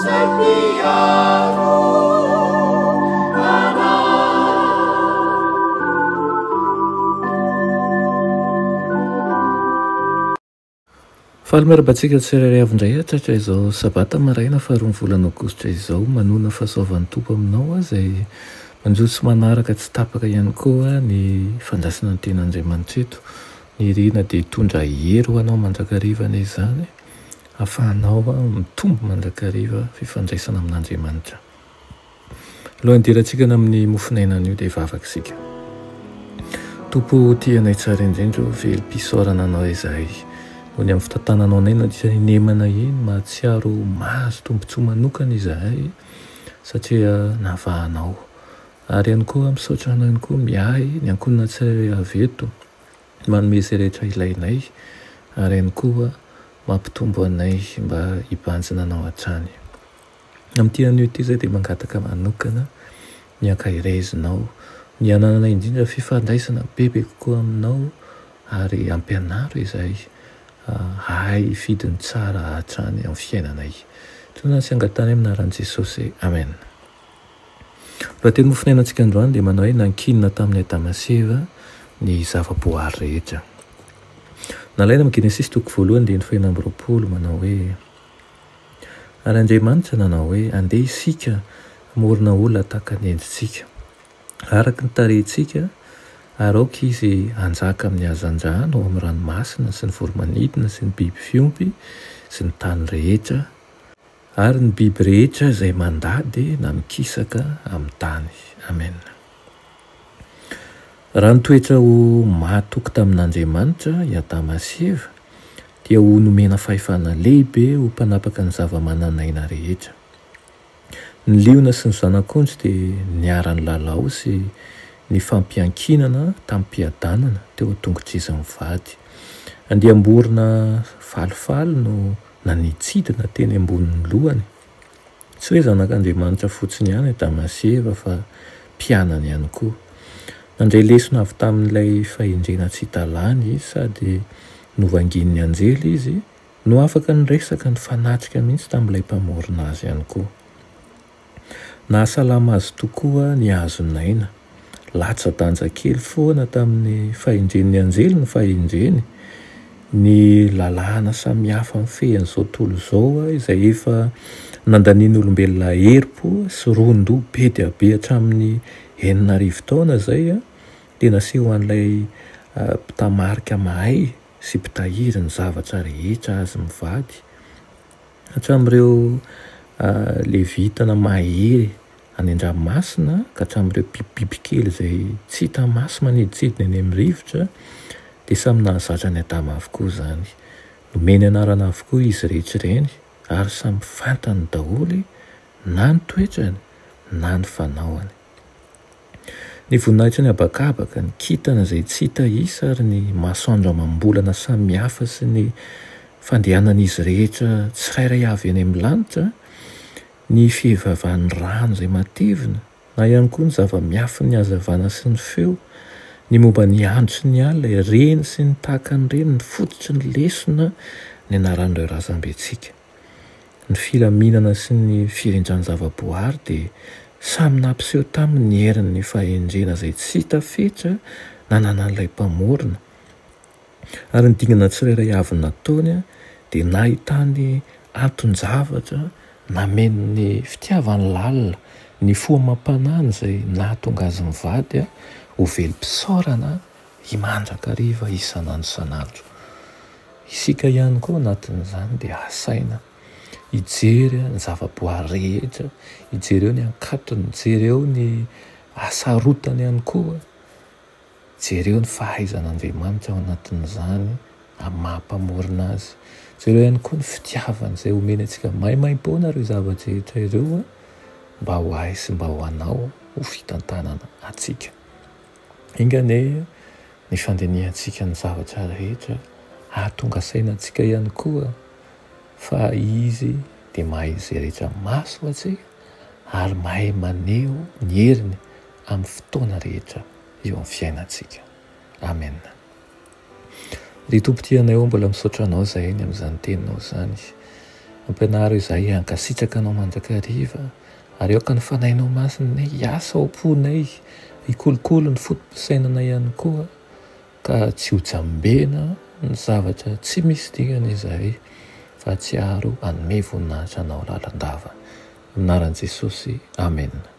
izay mpiaro anay. Faly miarahaba antsika tsirairay avy indray hatratra izao sabata maraina faharoan'ny volana aogositra izao. Manoana fahasoavan'ny Tompo aminao aho izay manjohy sy manaraka tsy tapaka ihany koa ny fandraisana ny tenin'Andriamanitra eto. Ny irina dia hitondra hery ho anao mandrakariva anie izany, hahafahanao mitombo mandrakariva fifandraisana amin'Andriamanitra. Alohan'ny hidirantsika any amin'ny mofon'aina anio dia hivavaka isika. Tompo tia anay tsara indrindra o, velom-pisaorana anao izahay noho ny amin'ny fitantananao anay nandritra ny nemana iny, mahatsiaro mahazo tombontsoa manokana izahay satria navahanao. Ary ihany koa misaotra anao ihany koa miahy ny ankohonana tsirairay avy eto, manome izay rehetra ilainay ary ihany koa mampitombo anay mba hibanjina anao hatrany. Amin'ity anio ity izay dia mangataka manokana ny hankaherezinao, ny hananana indrindra fifandraisana bebe kokoa aminao ary ampianaro izahay hahay hifidy ny tsara hatrany amin'ny fiainanay. Tonona sy angatahana amin'ny anaran'i Jesosy. Amen. Raha teny mofonainantsika androany dia manao hoe nankinina tamin'i Adama sy Eva ny zava-boary rehetra. Nalaina amin'ny Genesisy toko voalohany andininy fahenina amby 20 manao hoe Ary Andriamanitra nanao hoe andeha isika hamorona olona tahaka ny endritsika, araka ny tarehintsika, ary aoka izy hanjaka amin'ny hazandrano ao amin'ny ranomasina sy ny voro-manidina sy ny biby fiompy sy ny tany rehetra, Ary ny biby rehetra izay mandady na mikisaka amin'ny tany. Amena. Raha nitoetra ho mahatoky tamin'Andriamanitra i Adama sy Eva, dia ho nomena fahefana lehibe ho mpanapaka ny zava-manan'aina rehetra. Ny liona sy ny zanak'ondry dia niara-nilalao sy nifampiankinana tamim-piadanana teo an-tongotr'izy mivady. Andiam-borona falifaly no nanitsidina teny ambonin'ny lohany. Tsy hoe zanak'Andriamanitra fotsiny ihany Adama sy Eva fa mpianany ihany koa. Nandray lesona avy tamin'ilay fahendrena tsy hita lany izy sady novangian'ny anjely izy no afaka niresaka nifanatrika mihitsy tamin'ilay Mpamorona azy ihany koa. Nahasalama azy tokoa ny hazon'aina. Latsa-danja kely foana tamin'ny fahendren'ny anjely ny fahendreny, ny lalàna samihafa mifehy an'izao tontolo izao izay efa nandanian'ny olombelona herim-po sy ron-doha be dia be hatramin'ny 6000 taona izay dia naseho an'ilay mpitamarika mahay sy mpitahiry ny zavatra rehetra azy mivady. Hatramin'ireo levitana mahery any an-dranomasina ka hatramin'ireo bibikely izay tsy hita maso manidintsidina eny amin'ny rivotra dia samy nahazatra an'i Adama avokoa izany. Nomeny anarana avokoa izy rehetra ireny ary samy fantany daholo na ny toetrany na ny fanaony. Ny voninahitry ny habakabaka, ny kintana izay tsy hita isa ary ny masoandro amam-bolana samihafa sy ny fandehanan'izy rehetra tsirairay avy eny amin'ny lanitra, ny fihevavan'ny rano izay matevina, na ihany koa ny zava-miafin'ny hazavana sy ny feo, ny momba ny andro sy ny alina, ireny sy ny tahaka an'ireny ny fototry ny lesona nianaran'ireo razambentsika. Ny filaminana sy ny firindran-javaboary dia samy nampiseho taminy ny herin'ny fahendrena izay tsy hita fetra nananan'ilay Mpamorona. Ary ny dingana tsirairay avy nataony dia nahitany anton-javatra nameno ny fitiavany lalina ny fo amam-panahiny izay nahatonga azy mivady ho velom-pisaorana mandrakariva isan'andro isan'andro. Isika ihany koa anatin'izany dia asaina hijery ny zavaboary rehetra, hijereo ny hankatony, jereo ny hasarotany ihany koa, jereo ny fahaizan'Andriamanitra ao anatin'izany amin'ny maha mpamorona azy, jereo ihany koa ny fitiavany izay omeny antsika maimaimpoana ireo zava-drehetra ireo mba ho ahy sy mba ho anao ho fitantanana antsika. Enga anie ny fandinihantsika ny zavatra rehetra hahatonga saina antsika ihany koa fa Izy dia mahay izay rehetra maso antsika ary mahay maneho ny heriny amin'ny fotoana rehetra eo amin'ny fiainantsika. Amen. Ry Tompo tia anay ô, mbola misaotra Anao izahay ny amin'izany teninao izany. Ampianaro izahay hankasitraka Anao mandrakariva, ary aoka ny Fanahinao Masina anie hiasa ao am-ponay, hikolokolo ny foto-pisainanay ihany koa, ka tsy ho jambena ny zavatra tsy misy dikany izahay, fa hahatsiaro hanome voninahitra Anao lalandava. Amin'ny anaran'i Jesosy, Amena.